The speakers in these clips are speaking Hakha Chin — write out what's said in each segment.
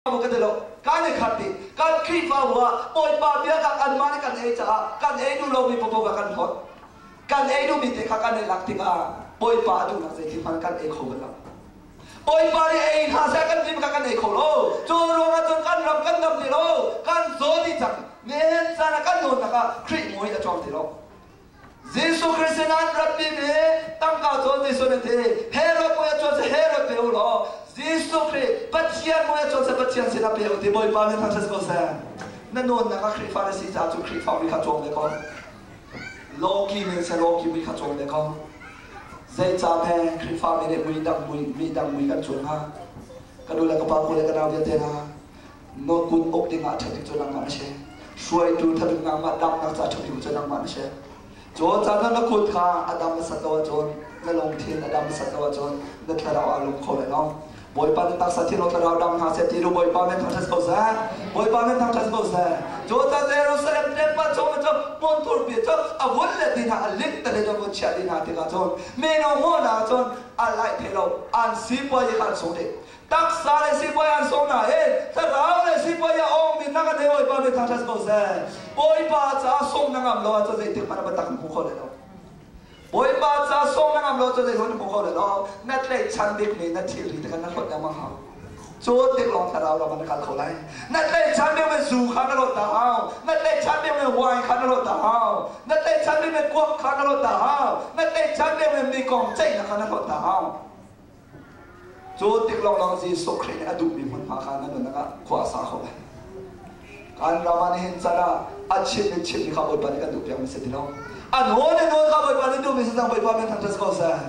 Ka ti lo. Kan i khat dih. Kan Khrihfabu ah Bawipa bia kha kanmah nih kan ei caah kan ei duh lomi paohpaoh kha kan hlawt. Kan ei duhmi te kha kan i lak tikah Bawipa a duhnak zeitin hmanh kan ei kho bal lo. Bawipa nih ei hna seh kan timi kha kan ei kho lo. Cu ruangah cun kan ram kan dam ti lo. Kan zaw dih cang. Nihin caan ah kan nunnak ah Khrih mui a cawng ti lo. Jesuh Khrist sin an ratpi mi tangka cawn Jesuh nih ti Herod mui a cuan si Herod pe u law Jesuh Khrih Pathian mui a cuan si Pathian sinah pe u ti Bawipa nih thangṭhat ko seh. Na nunnak ah Khrihfa na si caah cu Khrihfa mui kha cawng ve ko. Lawki men se lawki mui kha cawng ve ko. Zeicah he Khrihfa mi nih mui dang mui mi dang mui kan cuan hnga? Ka nu le ka pa ku le ka nau vialte hna na kut uk ding ah ṭhat bik cu nangmah na si. Hruaitu ṭha bik nangmah, damnak ca ṭha bik cu nangmah na si. Cun caan na kut kha a dam hmasat lo ahcun, na lungthin a dam hmasat lo ahcun, na thlarau aa lung kho lai lo. Bawipa na taksa thin thlarau dam hna seh ti lu Bawipa min thangṭhat ko seh. Bawipa min thangṭhat ko seh. Cu caan Jerusalem temple chung cu hmunthur pi cu a vun le ti hna a lit te le vun chiah dih hna tikah cun mino hmuhnak cun a laih thei lo an sipuai kha an sung dih. Taksa le sipuai an sung na hin thlarau le sipuai a ong mi na kan hei Bawipa min thangṭhat ko seh. Bawipa caah sung na ngam lo ahcun zeitik hmanh ah biatak na hmu kho lai lo. Bawipa caah sung na ngam lo ahcun zeihmanh na hmu kho lai lo. Na tlaihchan bikmi na thilri te kha na hlawt lengmang hau. Cu tik lawng thlarau ram ah na kal kho lai. Na tlaihchan bikmi zu kha na hlawt ta hau. Na tlaihchan bikmi wine kha na hlawt ta hau. Na tlaihchan bikmi kuak kha na hlawt ta hau. Na tlaihchan bikmi mi kong ceihnak kha na hlawt ta hau. Cu tik lawnglawng Jesuh Khrih nih a duhmi hmunhma kha na nunnak ah khua a sa kho lai. Kan ram ah nihin can ah a chimmi chimmi kha Bawipa nih kan duhpiakmi si ti lo. A nawl le nawl kha Bawipa nih duhmi si cang Bawipa min thangṭhat si ko seh.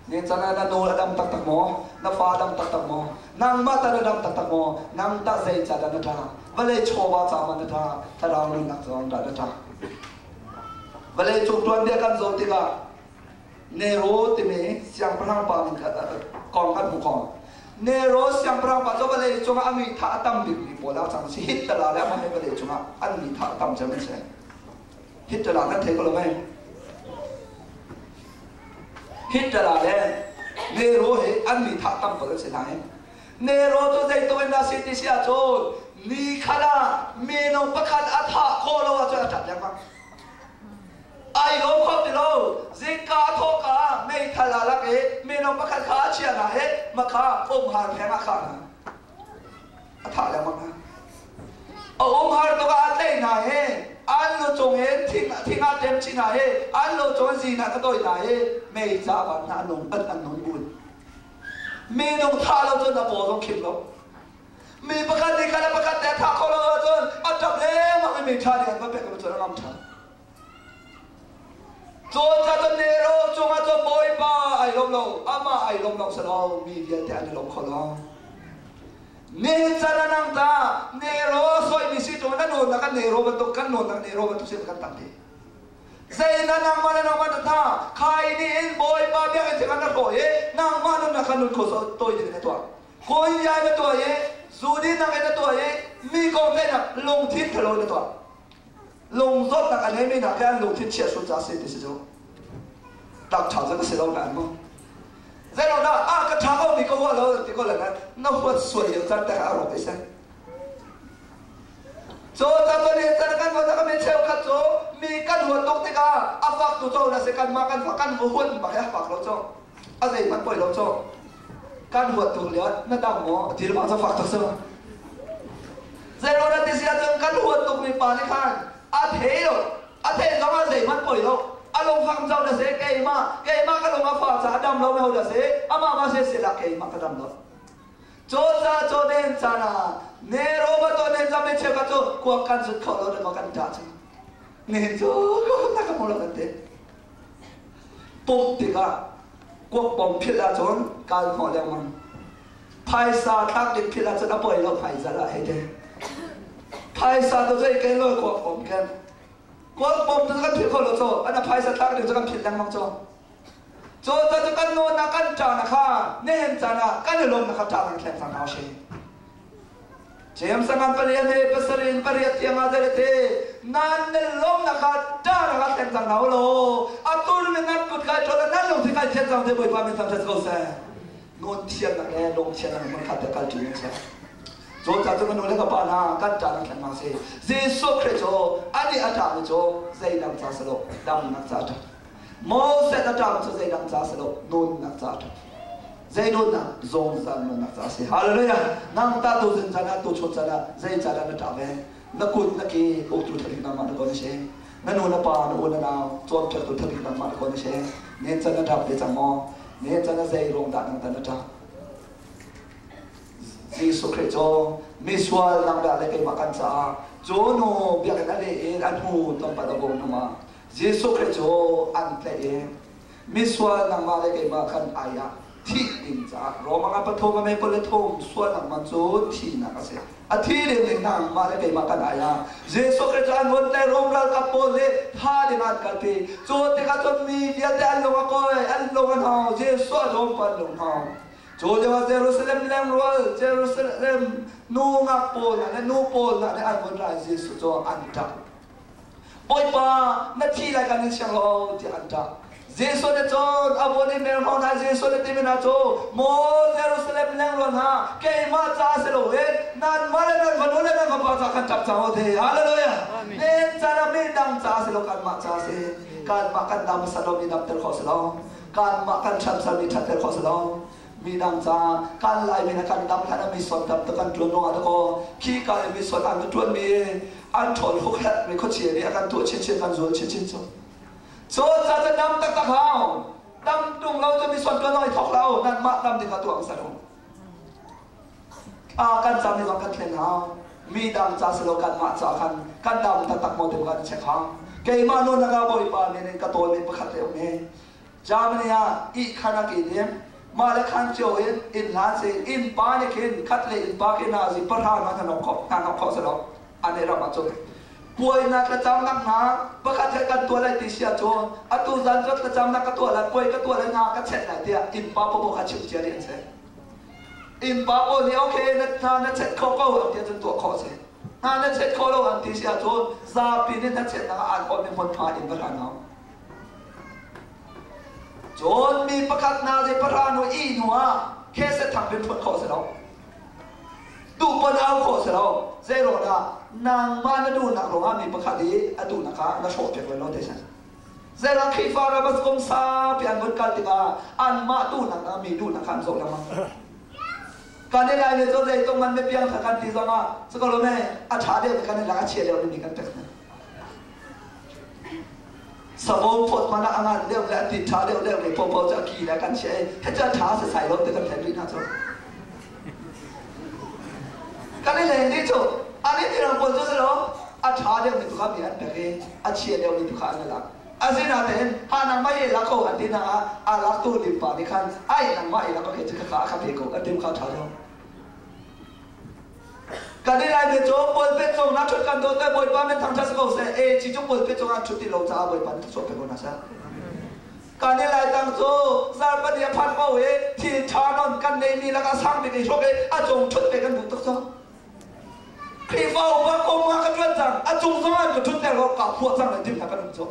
Nihin can ah na nawl a dam taktak maw? Na fa a dam taktak maw? Nangmah ta na dam taktak maw? Nang tah zei ca dah na ṭa? Vawlei chawva ca ma na ṭa? Thlarau nunnak zong dah na ṭa? Vawlei cung tuanbia kan zoh tikah Nero timi siangpahrang pa min kha kong kan hmu kho. Nero siangpahrang pa cu vawlei cungah a mi thah a tam bikmi pawl ah cang si. Hitler le amah he vawlei cungah an mi thah a tam cem an si. Hitler kan thei ko lo mei? Hitler le Nero hi an mi thah tam ko an si hna hi. Nero cu zeitluk in dah si ti si ahcun ni khat ah minung pakhat a thah khawh lo ahcun a ṭap lengmang. Ai lawm kho ti lo. Zingka a thawhka ah meithal aa lak i minung pakhat kha a chiah hna i makha umhar pheng ah khah hna. A thah lengmang hna. A umhar tuk ah a tlaih hna i an lu cung in thing, thing ah ṭem chih hna i an lu cung in zin ah ka dawi hna i mei ca van hna an nung an nung bun. Minung thah lo cun a paw zong khim lo. Mi pakhat nih khan a pakhat te a thah khawh lo ahcun a ṭap lengmang i mi ṭha nih an va pek cun a ngam ṭhan. Cun ca cun Nero cungah cun Bawipa ai lawm lo, amah ai lawm lo selaw mi vialte an i lawm kho lo. Nihin can ah nang ta Nero soimi si ṭung na nun nak Nero bantuk kan nun nak Nero bantuk sin kan tam ti. Zei na nangmah le nangmah na tha khai ni in Bawipa biakinn thing an na hlawh i nangmah nun nak kha nun kho toi ding na tuah. Kawi ai na tuah i zudin nak in na tuah i mi kong theihnak lungthin thalo na tuah. Lung zawtnak a neimi hna khi an lungthin chia sul ca si ti si cu. Tak ṭha cu na si lo na an mu. Zei lo dah a ka ṭha ko mi ka huah lo ti ko le na huat sual lio caan te kha a rawk i si. Cu ca cu nih can kan huat mi cheukhat cu mi kan huat tuk tikah a fak tu co na si kan mah kan fak kan huat bak hi a fak lo cu. A zeihmanh poi lo cu. Kan huat tuk lio na dam maw ti lengmang cu fak tuk cu. Zeiruang dah ti si ahcun kan huat tukmi pa nih khan a thei lo. A theih zong ah zeihmanh poi lo. A lungfak zau na si keimah keimah ka lung a fah caah a dam lo mi ho dah si amah ma si si lah keimah ka dam lo. Cawca cawden caan ah Nero ba to nen zam cheukhat cu kuak kan zut kho lo dah kan ṭah cu. Nihin cu na ka hmu lo kan ti. Pumh tikah kuak bom philh ahcun kal hnawh lengmang. Phaisa thlak ding philh ahcun a poi lo phaisa lah hei ti. Phaisa to zei ken lo kuak bom ken. Kuak bom tu kan philh kho lo cu. Ana phaisa thlak ding cu kan philh lengmang cu. Cu cu kan nawn kan ṭa na kha nihin caan ah kan i lawm na kha ṭa kan thleng cang hna usih. James sangan palian he pasarin pariat tiang ah zelete nan ne lawm na kha ṭa na kha thleng cang hna u law atul mi nan kut kai ṭol nan lung thi kai thian cang te Bawipa min thangṭhat ko seh. Nawn thiannak le lung thiannak mun khat te kal ṭi in seh. Cu ca cu ka nu le ka pa hna kan ṭah nan thleng hna si. Jesuh Khrih cu anih a ṭahmi cu zeidang ca si lo, damnak ca a ṭap. Moses a ṭahmi cu zeidang ca si lo, nunnak ca a ṭap. Zei nunnak? Zungzal nunnak ca a si. Hallelujah! Nang ta tu zing caan ah, tu chun caan ah zei ca dah na ṭah ve? Na kut na ke uktu ṭhabik nangmah na ko na si. Na nu na pa, na u na nau cawnpiaktu ṭhabik nangmah na ko na si. Nen can na ṭap ve cang maw? Nen can na zei ruang dah nang ta na ṭah? Jesuh Khrih cu misual nangmah le keimah kan caah cu nu biakinn a leh in a hnu tlawmpal a bawm hnuah Jesuh Khrih cu an tlaih i misual nangmah le keimah kan ai ah thih ding caah Roma nga pathum a mei 23 sualnak man cu thihnak a si. A thi ding ding nangmah le keimah kan ai ah Jesuh Khrih cu an vun tlaih Rom ralkap pawl nih tha ding an kalpi. Cu tikah cun mi vialte an lung a kawi, an lung a hno, Jesuh a dawm an lung hno. Cu lioah Jerusalem lengrual, Jerusalem nu ngak pawl hna le nu pawl hna nih an vun ra i Jesuh cu an ṭap. Bawipa, na thi lai kan in siang lo tiah an ṭap. Jesuh nih cun a vun i mer hna Jesuh nih timi hna cu, Maw Jerusalem lengrual hna, keimah ca si loin nanmah le nan fanu le nan fapa ca khan ṭap cang u ti. Hallelujah! Nen caan ah mi dang ca si lo kanmah ca si. Kanmah kan dam hmasa lo mi damter khawh si lo. Kanmah kan ṭhanser mi ṭhatter khawh si lo. Mi dang ca kan Laimi na kan dam hlan ah mi suan tam kan ṭuan ruangah dakaw khi ka i mi suan an ka ṭuan mi an ṭhawl huk herh mi khuachia nih a kan tuah chinchin kan zual chinchin cu. Cu ca cu dam taktak hau. Dam ṭung lo cu mi suan ṭuan zong i thawk lo. Nanmah dam ding kha tuah hmasa lo. A kan cam ni zong kan thlen hau. Mi dang ca si lo kanmah ca khan kan dam taktak maw ti kan check hau. Keimah nawn na bawipa nih ka tawl mi pakhat le um hi. Germany ah ihkhan a ke dim. Mah le khan cio in inn hlan si inn pa nih khin khat le inn pa khi nazi pahra hna hna nok khawh hna nok khawh si lo. An ram ah cun puainak thlacamnak hna pakhat he kan tuah lai ti si ahcun atu zan cu thlacamnak ka tuah lai puai ka tuah lai hna ka chet lai tiah innpa paoh kha chim cia dih an si. Innpa pawl nih okay na hna na chet kho ko an ti ahcun tuah khawh a si. Hna na chet kho lo an ti si ahcun zapi nih hnachetnak ah an awlmi hmunhma in va hlan hau. Cun mi pakhat hna zei pahra hnu i hnu ah kheset thang bin phut khawh si lo. Duh pon au khawh si lo. Zei ruang dah nangmah na duhnak ruangah mi pakhat i a duhnak kha na hrawh piak lo te san. Zeiruang Khrihfa ram ah kum saupi an vun kal tikah anmah duhnak ah mi duhnak kha an zoh lengmang. Kan i lai le cu zeitluk man biapiang kha kan ti zongah cu ko lo me a ṭha deuh kan i lak a chia deuh mi kan pek hna. Savo phawt man ah a ngan deuh le a ti ṭha deuh deuh mi popo cu a ki le kan chia i he cu a ṭha si sai lo ti kan thlen rih hna cu. Kan i leng dih cu an i tirang pawl cu si lo a ṭha deuh mi tu kha mi an pek i a chia deuh mi tu kha an i lak. Asinain ha nangmah i lak ko an ti hna ah a laktu limpa nih khan ai nangmah i lak ko khi cu ka pe ko an tim kha ṭha deuh. Kan i lai mi cu pulpit cung na ṭhut kan duh te Bawipa min thangṭhat si ko seh. E ci cu pulpit cung ah ṭhut ti lo caah Bawipa nih thluachuah pe ko hna seh. Kan i lai tang cu zarhpini a phan ko i thil ṭha non kan neimi lakah sang bik i hruk i a cung ṭhut ve kan duh tuk cu. Khrihfa upa kong ah ka ṭuan cang, a cung zong ah ka ṭhut ter lo ka phuah cang lai tim hna kan um cu.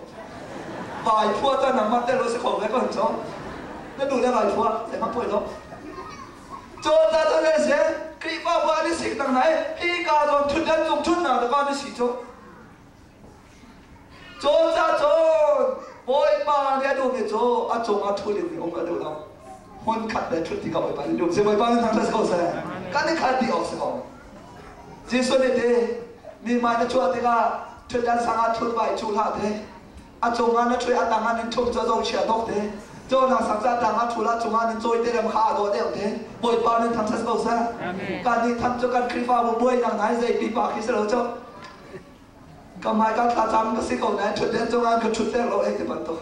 Vai phuah cang nangmah tel lo si kho ve kan cu. Na duh le vai phuah, zeihmanh phuah lo. Cu ta cu le se Khrihfa upa an i sik nang nai hi ka zawn ṭhut an cung ṭhut na ka an i si cu. Cawn ca cawn Bawipa nih a duhmi cu a cungah ṭhu dingmi um a duh lo. Hmun khat le ṭhut ti ka Bawipa nih duh. Si Bawipa nih thangṭhat si ko seh. Kan i khat dih awk si ko. Jesuh nih ti mi hmai na chuah tikah ṭhutdan sang ah ṭhut vai cu hlah te. A cungah na ṭhu i a tangah nan ṭhum cu a zohchia tuk te. Cawnnak sang cu a tangah ṭhu la cungah nan cawi te rem kha aa dawh deuh te. Bawipa nih thangṭhat si ko seh. Kan nih tham cu kan Khrihfabu buainak hna hi zei pipa khi si lo cu. Ka hmai ka thlacam ka si ko nain ṭhutden cungah ka ṭhutter lo ei ti bantuk.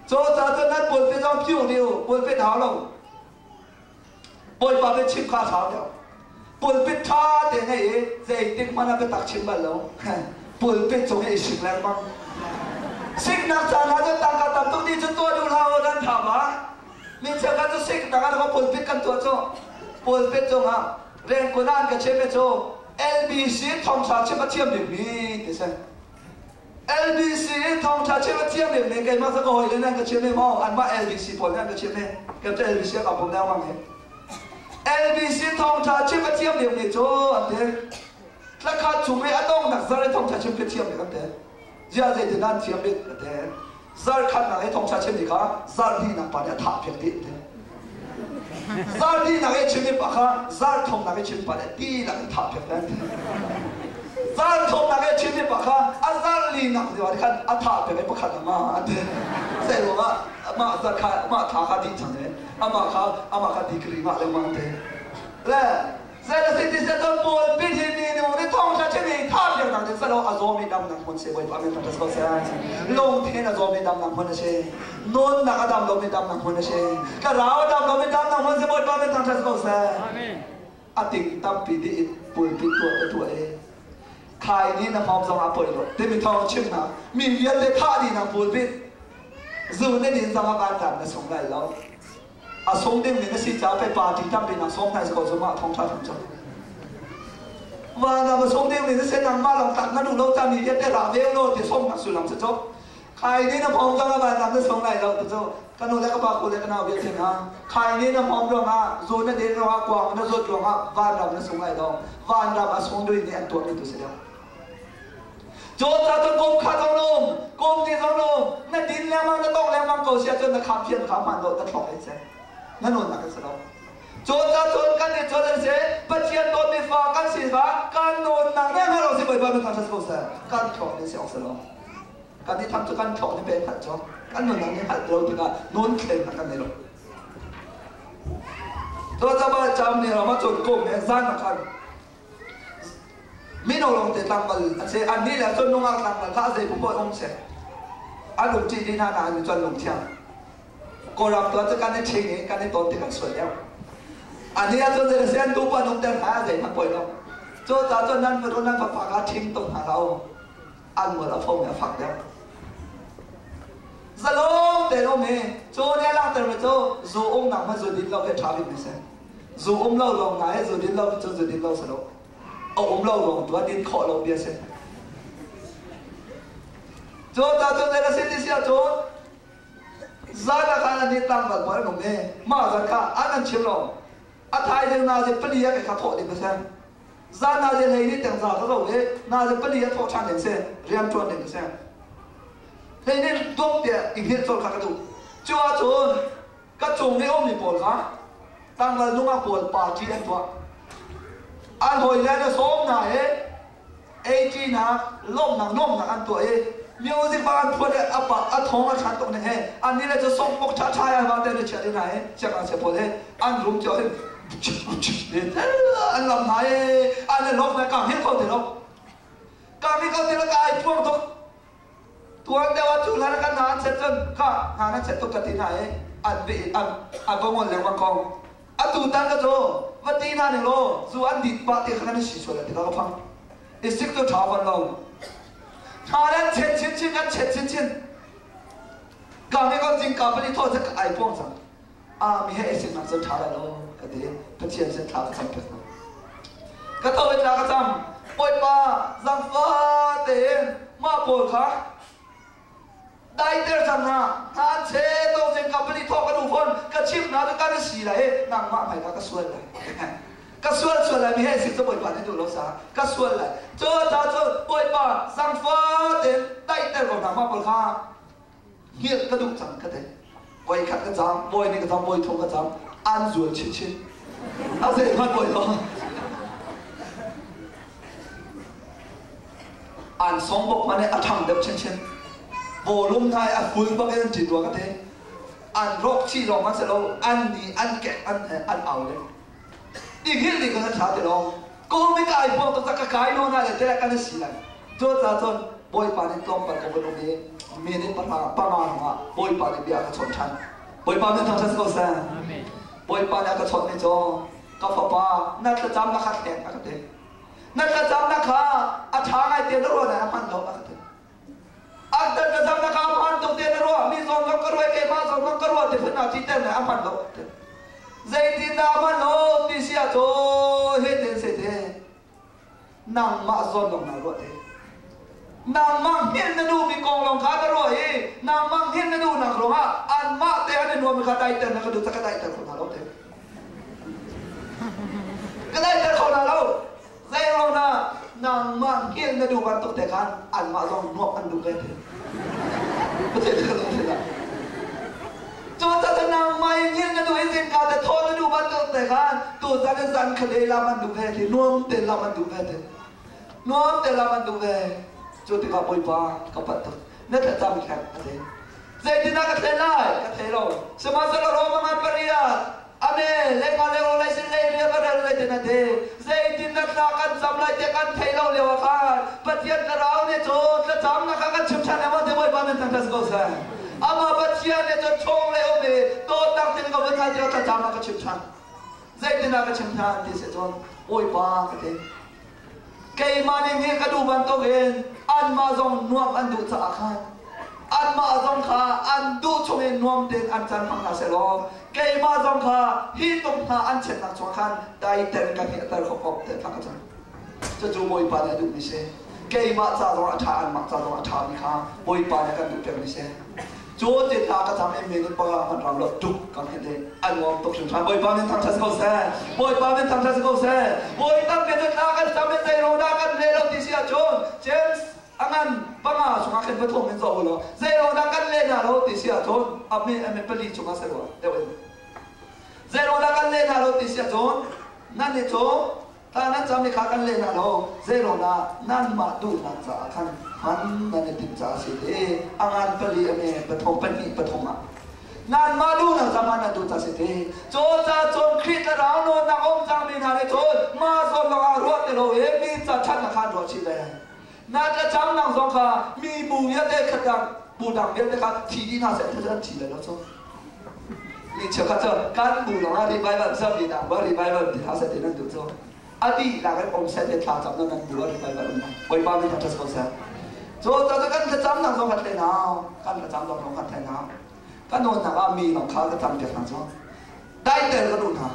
Cu ca cun nan pulpit zong phiu dih u, pulpit hau lo. Bawipa bia chim kha hau deuh. Pulpit ṭha te ngei i zeitik hmanh ah biatak chim bal lo. Pulpit cung i i sik lengmang. Siknak caan ah cun tangka tam tuk ti cu tuah duh hlah u nan tha ma. Mi cheukhat cu siknak ah pulpit kan tuah cu. Pulpit cungah rengkun ah an ka chim i cu LBC thawngṭha chim a thiam bikmi ti si. LBC in thawngṭha chim a thiam bikmi keimah cu ka hawile nih an ka chim i maw anmah LBC pawl nih an ka chim i kan cu LBC a ka pum lengmang hi. LBC thawngṭha chim a thiam bikmi cu an ti. Te thlakhat chung i a dongnak zar i thawngṭha chim ka thiam bik an ti. Ziah zeitin an thiam bik ka ti. Zar khatnak i thawngṭha chim kha zar hnihnak pa nih a thah piak dih an ti. Zar hnihnak i chim pa kha zar thumnak i chim pa nih ti lak in thah piak an ti. Zar thumnak i chim pa kha a zar linak lio khan a thah piak i pakhat a ma an ti. Zei ruangah mah zar kha mah tha kha dih cang i amah kha amah kha degree ngah lengmang an ti. Le Zeicahtiah Paul bihi mi nu nih thawngṭha chim i thah piaknak ding salo a zawmi damnak hmun si Bawipa min thangṭhat ko seh. Lungthin a zawmi damnak hmun a si. Nunnak a dam lomi damnak hmun a si. Thlarau a dam lomi damnak hmun si Bawipa min thangṭhat ko seh. Amen. A ting tampi dih in pulpit tuah ka tuah i khai ni na hmawm zong ah poi lo timi thawng chim hna mi vialte thah dih na pulpit zu na din zong ah van na sung lai lo A sung dingmi na si caah pei party tampi nak sawm hna si ko cu mah thawngṭha thawng cu. Van ah va sung dingmi na si nangmah lawng tak na duh lo ca mi vialte ra ve law ti sawmnak sullam si cu. Khai ni na hmawm zong ah van na sung lai lo ti cu ka nu le ka pa ku le ka nau vialte hna khai ni na hmawm ruangah zu na din ruangah kuang na zawt ruangah vanram na sung lai lo vanram a sung dui nih an tuahmi tu si deuh. Caw cun kum kha zong na um, kum ti zong na um, na din lengmang, na tong lengmang ko si ahcun na kham phian kha hmaan lo, na thlok in si. Na nunnak in si lo. Caw cun kan nih cun an si, Pathian dawtmi fa kan si fa, kan nunnak ne hngal lo si Bawipa min thangṭhat ko seh. Kan thlok in si awk si lo. Kan i tham cu kan thlok ni pe hngalh cu. Kan nunnak nih hngalh lo tikah nun thlennak kan nei lo. Caw ca ba cam ni ram ah cun kum he zan ah khan Mino lawngte tlangval an si. Annih le cun nungak tlangval kha a zei paoh um seh. An um ṭi dih hna nain cun lungthiang. Kawlram tuan cu kan i ṭhing i kan i ton ti kan sual deuh. Annih ah cun zei si an tupa an umter hna zei hmanh poi lo. Cu ca cun nan fanu nan fapa kha ṭhing tuk hna hlah u. An mual a fo mi a fak deuh. Zalong tein um hi cu nih a langhtermi cu zu umnak hmanh zu din lo khi a ṭha bikmi si. Zu um lo lawng hna he zu din lo cu zu din lo si lo. A um lo lawng tu ah din khawh lo bia si. Cu ta cu zei na si ti si ahcun zan ah khan an nih tlangval pawl an um i mah zan kha an an chim lo. A thaizing na zi pali ah kha thawh ding a si. Zan na zi hlei ni teng za ka zo i na zi pali ah thawh ṭhan ding si rian ṭuan ding a si. Hlei ni dawp tiah i hngilh colh kha ka duh. Cu ahcun Ka cung i ummi pawl kha tlangval nungak pawl party an tuah. An hawile an i sawm hna i eiṭinak, lawmhnak, nuamhnak an tuah i music bang an phuan i a pa a thawng a ṭhan tuk ning he annih le cu songpok ṭhaṭha an van te an i chiah dih hna i siangngakchia pawl he an rum cio hin an lam hna i an i lawk hna ka hngilh kho ti lo ka hngilh kho ti lo ka ai phuang tuk Tuan deuh ah cu hlan kan hna an chet cun kha hna nan chet tuk ka ti hna i an bi an an va ngol lengmang ko. Atu tan ka cu va ti hna ning law zu an dit pah ti kha kan i si sual ti ka ka phang. I sik cu ṭha fawn lo. Hna nan chet chinchin an chet chinchin. Ka mi ko jing ka pali thaw ka ai puang cang. A mi he i siknak cu ṭha lai lo ka ti. Pathian sin thla ka cam piak hna. Ka tho i thla ka cam. Bawipa zangfah tein mah pawl kha daiter cang hna. Hna an che to zing ka pali thawh ka duh fawn. Ka chimh hna cu kan si lai i nangmah hmai kha ka sual lai. Ka sual sual lai mi he si cu Bawipa nih duh lo sa ka sual lai. Cu ca cu Bawipa zangfah tein daiter ko hna mah pawl kha hngilh ka duh cang ka ti voi khat ka cam bawi nih ka cam bawi thum ka cam an zual chinchin a zei hmanh bawi lo an song bok man a thang deuh chinchin volume hna a full bak in ti tua ka ti an rock chi lawng man se lo an ni an kek an an au le i hil ni kan tha ti lo ko mi ka ai pong to ka kai no na le te kan si lai cu ca cun bawipa nih tlawmpal ka vun um i mi nih panga panga hngah bawipa nih bia ka chawnh ṭhan bawipa min thangṭhat si ko seh bawipa nih a ka chawnh mi cu ka fapa na thlacam na khat hleng a ka ti na thlacam na kha a ṭha ngai te na ruah na hman lo a ka ti an thlacam na kha hman tuk te na ruah mi zawn zong ka ruai keimah zawn zong ka ruah ti phun na ti ter na a hman lo zeitindah hman lo ti si ahcun hitin si te nangmah zawn lawng naa ruah te nangmah hngilh na duhmi kong lawng kha na ruah i nangmah hngilh na duhnak ruangah anmah te an i nuam kha daiter na ka duh ka daiter kho hna lo te ka daiter kho hna lo zei. na duh bantuk te khan anmah zong nuamh an duh ve te. Pathian ka lung dah. Cu ca nangmah in hngilh na duh i zingka te thaw na duh bantuk te khan tu zan in zan khale lam an duh ve ti nuam te lam an duh ve te. Nuam te lam an duh ve. Cu tikah Bawipa ka panh tuk. Na thlacam thleng a ti. Zeitindah ka thlen lai? Ka thei lo. Sihmanhsehlaw Roma ngan pariat ame lei nga le lai sin lei ria ka rel lai te na ti. Zeitindah thla kan cam lai te kan thei lo lio ah khan Pathian thlarau nih cun thlacam nak ah kan chim ṭhan lengmang te Bawipa nan thangṭhat si ko seh. Amah Pathian nih cun chung le um i dawtnak thil ka vun hal tiah thlacam nak ka chim ṭhan. Zeitindah ka chim ṭhan ti si cun Bawipa ka ti. Keimah nih hngilh ka duh bantukin anmah zong nuamh an duh caah khan anmah zong kha an duh chungin nuam tein an caan hmang hna sehlaw keimah zong kha hi tuk hna an chiatnak chungah khan daiten ka hngilhter kho ko tiah thla ka cam. Cucu Bawipa nih a duhmi si. Keimah ca zong a ṭha anmah ca zong a ṭhami kha Bawipa nih a kan duh pengmi si. Cu ti thla ka cam i minute panga hmanh rau lo tuk kan hit i a nuam tuk hringhran. Bawipa min thangṭhat si ko seh. Bawipa min thangṭhat si ko seh. Bawi tampi cu thla kan cam i zei dah kan le lo ti si ahcun James a ngan panga chungah khin pathum in zoh u law zei dah kan le hna lo ti si ahcun a mi a mi pali chungah si rua deuh in zei dah kan le hna lo ti si ahcun nan i cu Ta nan cam i kha kan leh hna lo, zeiruangah nanmah duhnak caah khan hman nan i timh caah a si ti a ngan pali a me pathum pahnih pathum ah nanmah duhnak ca hman nan duh ca si ti cu ca cun Khrih thlarau nawnnak a um cangmi hna nih cun mah zawn lawng ah ruah ti lo i mi ca ṭhatnak kha an ruah chih ve. Na thlacamnak zong kha mi bu vialte khat dang bu dang vialte kha thi dih hna seh ti an thi lai lo cu. Mi cheukhat cu kan bu lawng ah revival zami nak ba revival ti hna seh ti nan duh cu. A dih lak in om seh ti thla cam nan bu ah revival um lai. Bawipa min ṭhat ko seh. Cu ca cu kan thlacamnak zong kha thlen hau. Kan thlacam zong kha thlen hau. Kan nawnnak ah mi lawng kha ka cam piak hna cu. Daiter ka duh hna.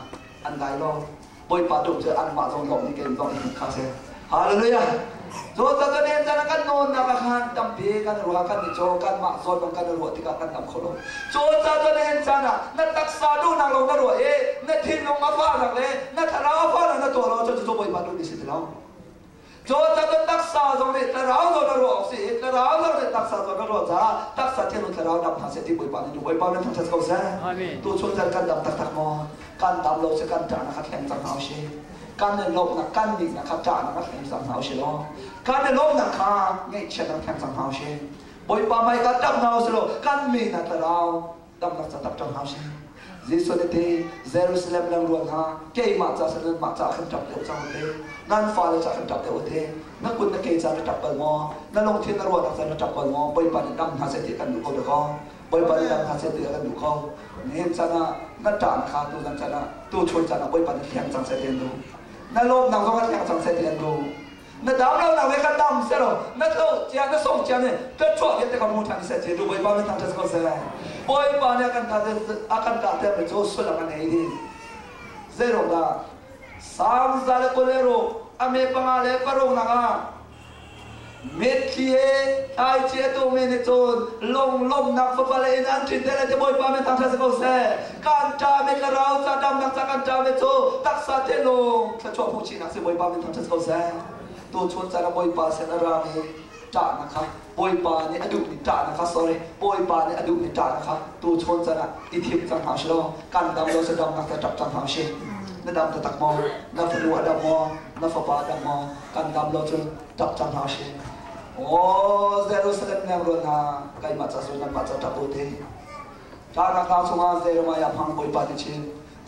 An dai lo. Bawipa duh cu anmah zong lawm nih keim zong i kha si. Hallelujah. Zaw ca kan en chan kan nawnnak ah khan tampi kan ruah kan i caw kanmah zawn bang kan ruah tikah kan dam kho lo. Caw ca kan en chan ah na taksa duhnak lo na ruah i na thinlung a fahnak le na thlarau a fahnak na tuah lo cu cu Bawipa duh ni si ti lo. Caw ca kan taksa zong nih thlarau zong na ruah awk si i thlarau zong nih taksa zong na ruah caah taksa thinlung thlarau dam hna seh ti Bawipa nih duh Bawipa nan thangṭhat ko seh. Amen. Tu chun kan dam taktak maw? Kan dam lo si kan ṭahnak kha thleng cang hna usih. Kan i lawmhnak kan nihnak kha ṭahnak kha thleng cang hna usih law kan i lawmhnak kha ngaihchiatnak thleng cang hna usih. Bawipa hmai ka ṭap hna usih law kan mi na thlarau damnak ca ṭap cang hna usih. Jesuh nih ti Jerusalem lang rual hna keimah ca sin nanmah ca khan ṭap deuh cang u nan fale ca khan ṭap deuh u na kut na ke ca na ṭap bal maw na lungthin na ruahnak ca na ṭap bal maw Bawipa nih dam hna seh ti kan duh ko dakaw Bawipa nih dam hna seh ti kan duh ko nihin caan ah na ṭah kha tu zan caan ah tu chun caan ah Bawipa nih thleng cang seh ti an duh na lawmnak zong a thleng cang seh ti an duh na dam lo nak le ka dam seh lo na tlo cia na song cia ne ka chuah vialte ka mu ṭhan seh ti duh Bawipa nih thangṭhat ko seh Bawipa nih a kan a kan ṭah ter mi cu sullam a ngei dih zeiruang dah Sang za le kul le ruk a me panga le paruk nak ah Mitthli he thlaici a tuhmi nih cun lunglawmhnak fapa le inn an ṭin te le ti Bawipa min thangṭhat si ko seh. Kan ṭami thlarau ca damnak ca kan ṭami cu taksa thinlung thluachuah hmuhchihnak si Bawipa min thangṭhat si ko seh. Tuchun caan ah Bawipa sin a rami ṭahnak kha Bawipa nih a duhmi ṭahnak kha sorry Bawipa nih a duhmi ṭahnak kha tuchun caan ah i thim cang hna usih law kan dam lo si damnak ca ṭap cang hna usih. Na dam taktak maw? Na fanu a dam maw? Na fapa a dam maw? Kan dam lo cun ṭap cang hna usih. Aw Jerusalem lengrual hna, keimah ca cu nanmah ca ṭap u ti. Ṭahnak hna chungah Jeremiah hmang Bawipa nih chin,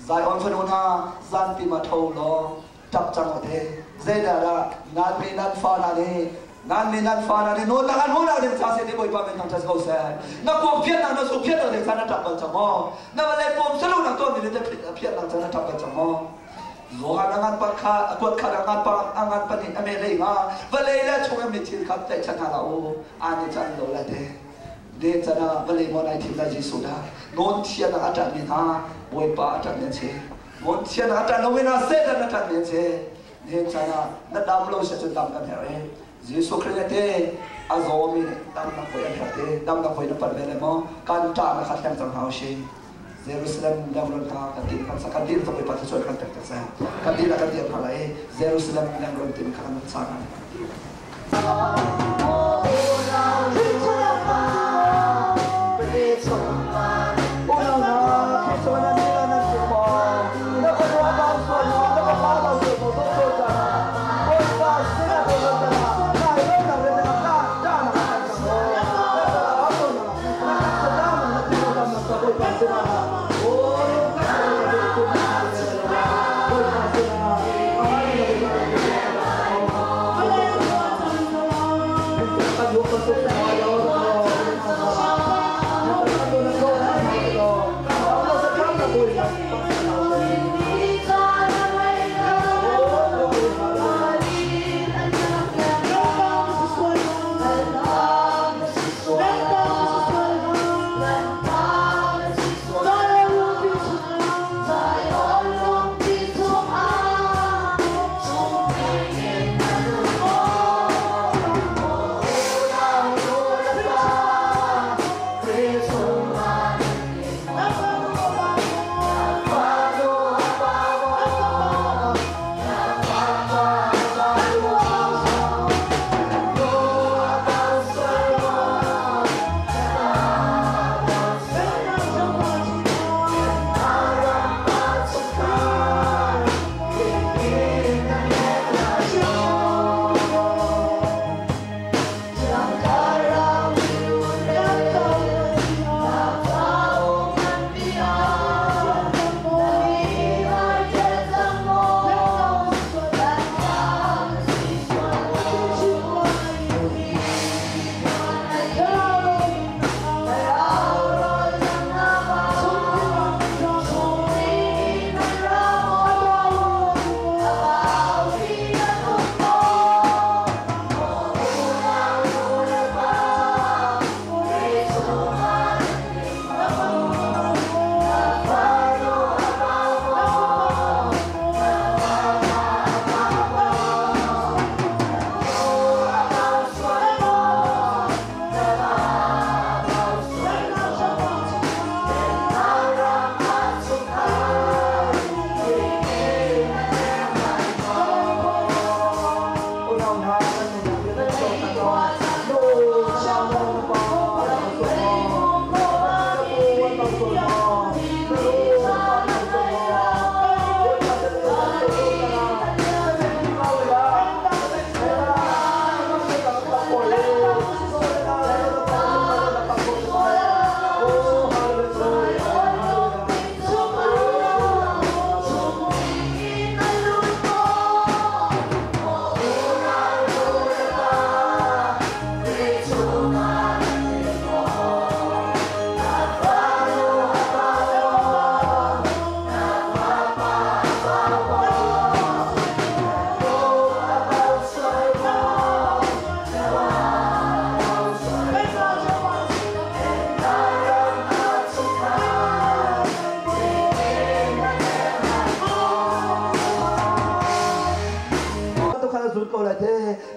Zion fanu hna, zanpi ma tho law ṭap cang u ti. Zeidah dah nan mi nan fa hna nih nan mi nan fa hna nih nawnnak an hmuhnak ding ca si ti Bawipa min thangṭhat ko seh. Na kuak phiatnak na su phiatnak ding ca na ṭap bal cang maw? Na vawlei pawm salunak tuahmi nih phiatnak ca na ṭap bal cang maw? Johan a ngan pa kha a kuat kha a ngan pa a ngan pahnih a meh lei nga vawlei le chung in mi thil kha tlaihchan hna hlah u ani can lo lai te de can ah vawlei maw nai thim lai Jesuh dah nawn thian ah a ṭan mi hna Bawipa a ṭan mi an si nawn thian ah a ṭan lo mi hna Satan a ṭan mi an si nihin chan ah na dam lo sia cun dam kan herh i Jesuh Khrih te a zawmi nih damnak voi an herh te damnak voi na pal ve le maw kan ṭah na kha thleng cang hna usih Jerusalem lengluan kha kan din kan kan din ka Bawipa thluachuah kan pek tak seh. Kan din ah kan dir hna lai i Jerusalem lengluan tin kha kan sa hna.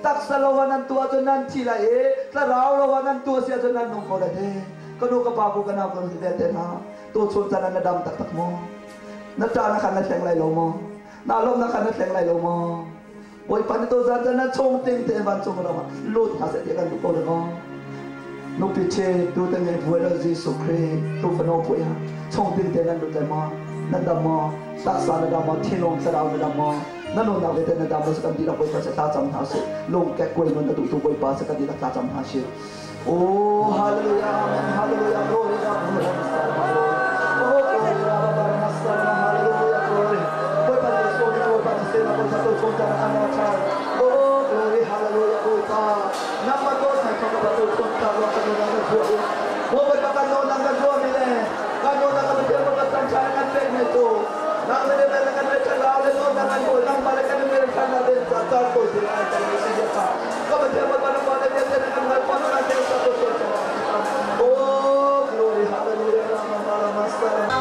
Taksa lo ah nan tuah cun nan thi lai i thlarau lo ah nan tuah si ahcun nan nung ko lai te. Ka nu ka pa ku ka nau ka vialte hna, tuchun caan ah na dam taktak maw? Na ṭa na khan na thleng lai lo maw? Na lawmnak khan na thleng lai lo maw? Bawipa nih tuzan caan na chung ting tein vancung ram ah lut hna seh ti kan duh ko ding aw. Nupi ṭhi tu te ngei buai lo Jesuh Khrih tu fano puai ha chung ting te nan lut lai maw? Nan dam maw? Taksa na dam maw? Thinlung thlarau na dam maw? Na nunnak le na dam kan dihlak Bawipa se tla cam hna sih. Lung kek kuai nun a duhtu Bawipa se kan dihlak tla cam hna sih. Oh, hallelujah, amen, hallelujah, glory, Oh, glory, hallelujah, glory. Bawipa Jesuh nih Bawipa na sin a tu chung tan an Oh, glory, hallelujah, Bawipa. Nangmah dawt na thawk ka tu chung ta ruang kan nunang kan zuah i. Bawipa kan nunang kan zuah mi le kan nunang kan Pathian kan chan chan kan pek mi cu nang le le kan le thlarau le nunang kan bawi nangmah le kan le thlarau le ca ca ko si lai kan si ka ka Pathian Bawipa nangmah le vialte kan ngai pa kan te sa ko Oh, glory, hallelujah, Rama, Rama, Rama.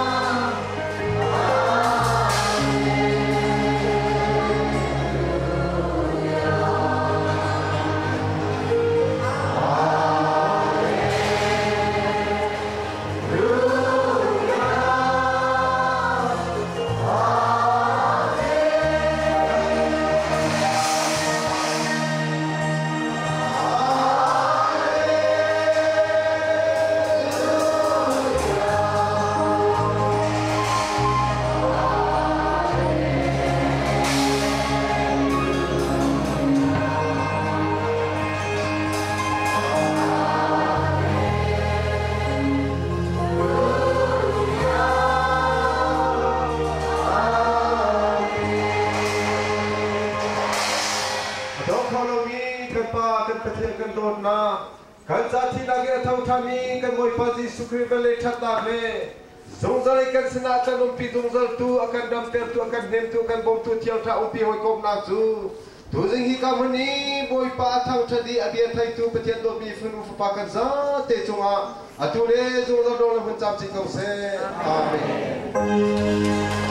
kho lomi kan Pa kan Pathian kan dawtnak, kan ca thihnak in a tho ṭhanmi kan Bawipa Jesuh Khrih velhle ṭhatnak le zungzal in kan sinah kan umpi zungzaltu, a kan damtertu, a kan hnemtu, a kan bawmtu Thiang Thlarau umpi hawikomhnak cu tuzing hi ka hmun i Bawipa a thangṭhat i a bia theitu Pathian dawtmi fanu fapa kan zate cungah atu le zungzal dawr le hmun camcin ko seh. Amen.